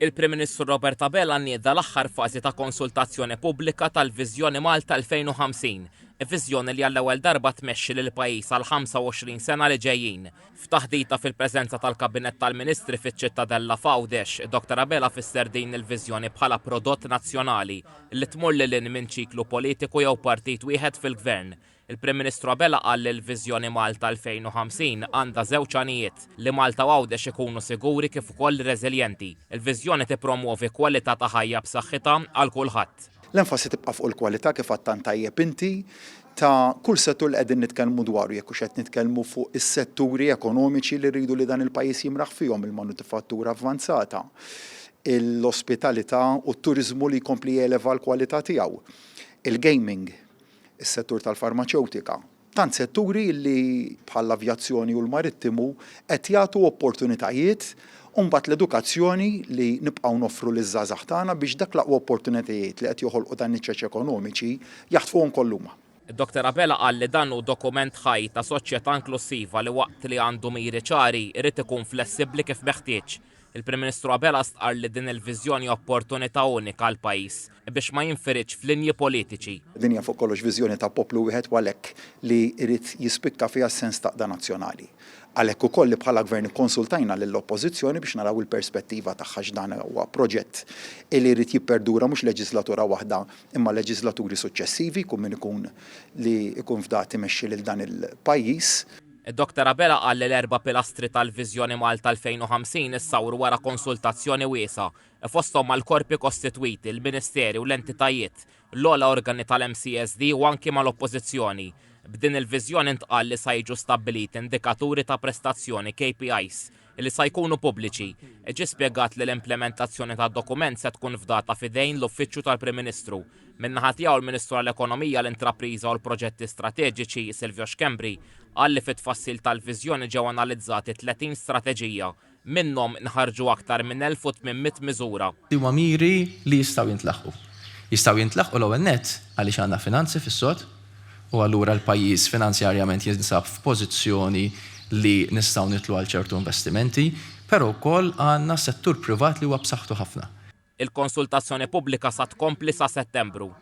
Il-Prim Ministru Robert Abela nieda l-aħħar fażi ta' konsultazzjoni pubblika tal-Viżjoni Malta 2050, viżjoni li għall-ewwel darba tmexxi lill-pajjiż għall-25 sena li ġejjin. F'taħdita fil-preżenza tal-Kabinett tal-Ministri fiċ-Ċittadella f'Għawdex, Dr Abela fisser din il-viżjoni bħala prodott nazzjonali li tmur lil hinn minn ċiklu politiku jew partit wieħed fil-Gvern. Il-Prim Ministru Abela qal li l-Viżjoni Malta 2050 għandha żewġ għanijiet, li Malta u Għawdex ikunu siguri kif ukoll reżiljenti. Il-viżjoni tippromwovi kwalità ta' ħajja b'saħħitha għal kulħadd. L-enfasi tibqa' fuq il-kwalità kif għedt tant tajjeb inti ta' kull settur li qegħdin nitkellmu dwaru jekk hux qed nitkellmu fuq is-setturi ekonomiċi li rridu li dan il-pajjiż jimraħ fihom, il-manutifattura avvanzata, l-ospitalità u t-turiżmu li jkompli jeleva l-kwalità tiegħu, il-gaming, is-settur tal-farmaċewtika, tant setturi li bħall-avjazzjoni u l-marittimu qed jagħtu opportunitajiet u mbagħad l-edukazzjoni li nibqgħu noffru liż-żgħażagħ tagħna biex dak l-aqwa opportunitajiet li qed joħolqu dan niċċeċ ekonomiċi jaħtfuhom kollha huma. Dottor Abela qal li dan hu dokument ħaj ta' soċjetà inklussiva li waqt li għandu miri ċari jrid ikun flessibbli kif meħtieġ. Il-Prim Ministru Abela stqarr li din il-viżjoni opportunità unika għall-pajjiż biex ma jinfiridx f'linji politiċi. Din hija fuq kollox viżjoni ta' poplu wieħed u għalhekk li jrid jispikka fiha s-sens t'għaqda nazzjonali. Għalhekk ukoll li bħala Gvern ikkonsultajna lill-Oppożizzjoni biex naraw il-perspettiva tagħha għax dan huwa proġett li jrid jipperdura mhux leġislatura waħda imma leġislaturi suċċessivi, jkun min ikun li jkun fdat imexxi lil dan il-pajjiż. Dottor Abela qal li l-erba' pilastri tal-Viżjoni Malta 2050 issawru wara konsultazzjoni wiesgħa, fosthom mal-korpi kostitwiti, il-Ministeri u l-entitajiet, l-ogħla organi tal-MCESD u anki mal-Oppożizzjoni. B'din il-viżjoni ntqal li sa jiġu stabbiliti indikaturi ta' prestazzjoni, KPIs, li sa jkunu pubbliċi. Ġie spjegat li l-implimentazzjoni tad-dokument se tkun fdata f'idejn l-Uffiċċju tal-Prim Ministru. Min-naħa tiegħu l-Ministru għall-Ekonomija, l-Intrapriża u l-Proġetti Strateġiċi, Silvio Schembri, qal li fit-tfassil tal-viżjoni ġew analizzati 30 strateġija. Minnhom inħarġu aktar minn 1,800 miżura. Huma miri li jistgħu jintlaħqu. Jistgħu jintlaħqu l-ewwel nett għaliex għandna finanzi fis-sod u allura l-pajjiż finanzjarjament jinsab f'pożizzjoni li nistgħu nidħlu għal ċertu investimenti, però wkoll għandna settur privat li huwa b'saħħtu ħafna. Il-konsultazzjoni pubblika sa tkompli sa Settembru.